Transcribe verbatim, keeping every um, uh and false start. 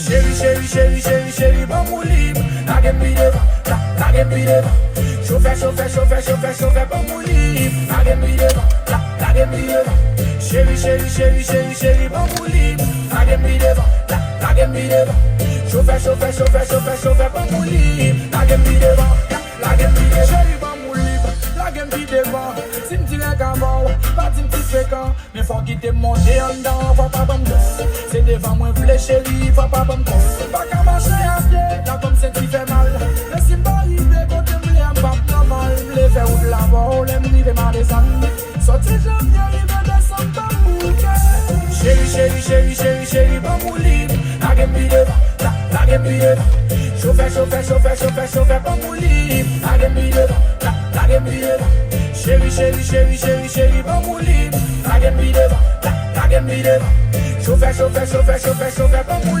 Cheri, cheri, cheri, cheri, cheri, ban m ou lib. Lage m pi devan, la, lage m pi devan. Chofè, chofè, chofè, chofè, chofè, ban m ou lib. Lage m pi devan, la, lage m pi devan. Cheri, cheri, cheri, cheri, cheri, ban m ou lib. Lage m pi devan, la, lage m pi devan. Chofè, chofè, chofè, chofè, chofè, ban m ou lib. Lage m pi devan, la, lage m pi devan. Cheri, ban m ou lib. Lage m pi devan. Si m dirèk avè w, pa di m ti frekan. Men fò w kite m monte anndan an, fò w pa ban m dans. Se devan mwen vle cheri, fò w pa ban m kòs. M pa ka mache a pye, la ban m senti fè mal. Men si m pa rive kote m vle a, m p ap nòmal. M vle fè wout la avè w, lè m rive m a desann. Soti janvye rive desanm, ban m bouke. Cheri, cheri, cheri, cheri, cheri, ban m ou lib. Lage m pi devan, la, lage m pi devan. Chofè, chofè, chofè, chofè, chofè, ban m ou lib. Lage m pi devan, la, lage m pi devan. Cheri, cheri, cheri, cheri, cheri, ban m ou lib. Lage m pi devan, la, lage m pi devan. Chofè, chofè, chofè, chofè, chofè, ban m ou lib.